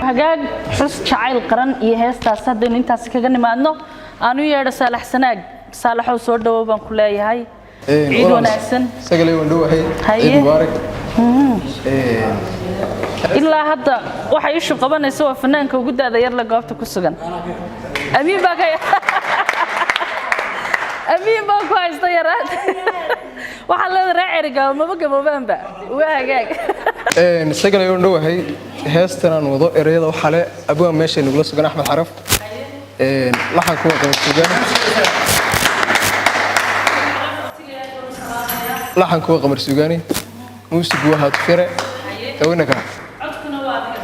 Hagaag, xus jacayl qaran iyo heestaas haddaynu intaasi kaga nimaadno, aanu yeedho Saalax Sanaag. Saalaxow, soo dhawow baan ku leeyahay. Ciid wanaagsan. Sagalay, waan dhowahay. Haye. Ciid mubaarak. Ilaa hadda waxay ishu qabanaysa waa fanaanka ugu daada yarle goobta ku sugan. Amiin baa ka amiin baan ku haysta yaraad. Waxaa leeda ree Cerigaabo maba gaboobaanba. Waa hagaag. Sagalay, waan dhowahay. Heestan aan wado ereyada waxaa le abwaan meesha nagula sugan, Axmed Xaraf. Laxanku waa Qamar Suugaani. Laxanku waa Qamar Suugaani, muusigu waa Haatufyare haweenaka. Codkuna waa adiga.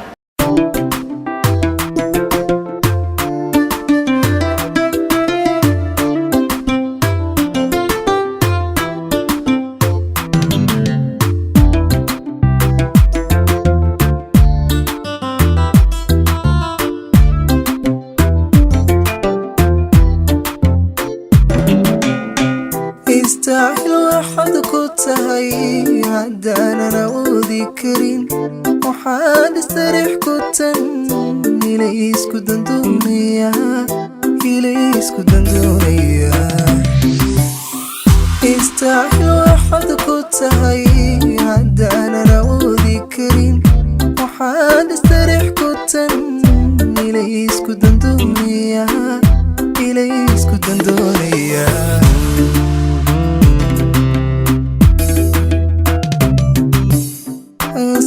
Istaacil waxaad ku tahay haddaanan awoodi karin, waxaan istariix ku tan inay isku dandoonaya, ilay isku dandoonaya. Istaacil waxaad ku tahay haddaanan awoodi karin, waxaan istariix ku tan inay isku dandoonaya, ilay isku dandoonaya.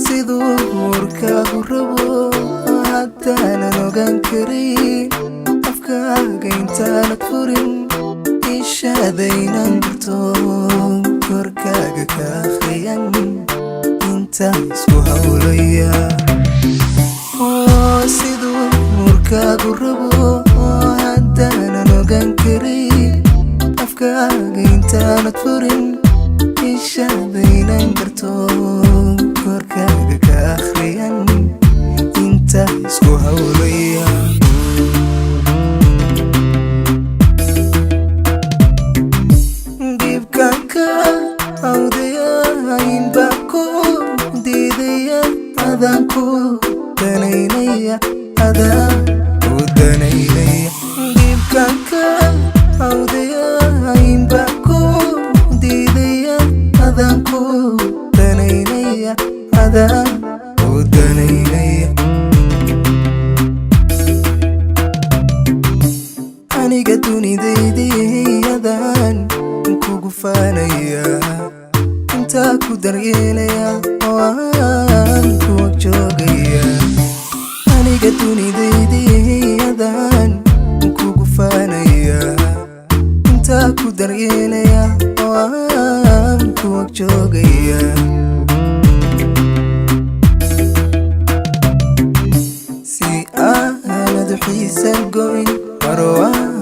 Siduu muurkaagu rabo haddaanan ogaan karin, afkaaga intaanad furin, ishaada inaan garto, korkaaga ka akhriyan intaan isku hawlaya. Siduu muurkaagu rabo haddaanan ogaan karin, afkaaga intaanad furin, ishaada inaan garto, korkaaga ka akhriyan inta isku hawlaya. Dhibkanka hawdaya inbaa ku diidaya, adaan ku danaynaya, adaan ku danaynaya. Dhibkanka hawdaya inbaa ku diidaya, adaan ku danaynaya, adaan ku danaynaya. Aniga dunidaydii adaan kugu faanaya, intaa ku daryeelaya oo aan ku ag joogaya. Aniga dunidaydii adaan kugu faanaya, intaa ku daryeelaya oo aan ku ag joogaya. Si aanad xiisa goyn marwaan.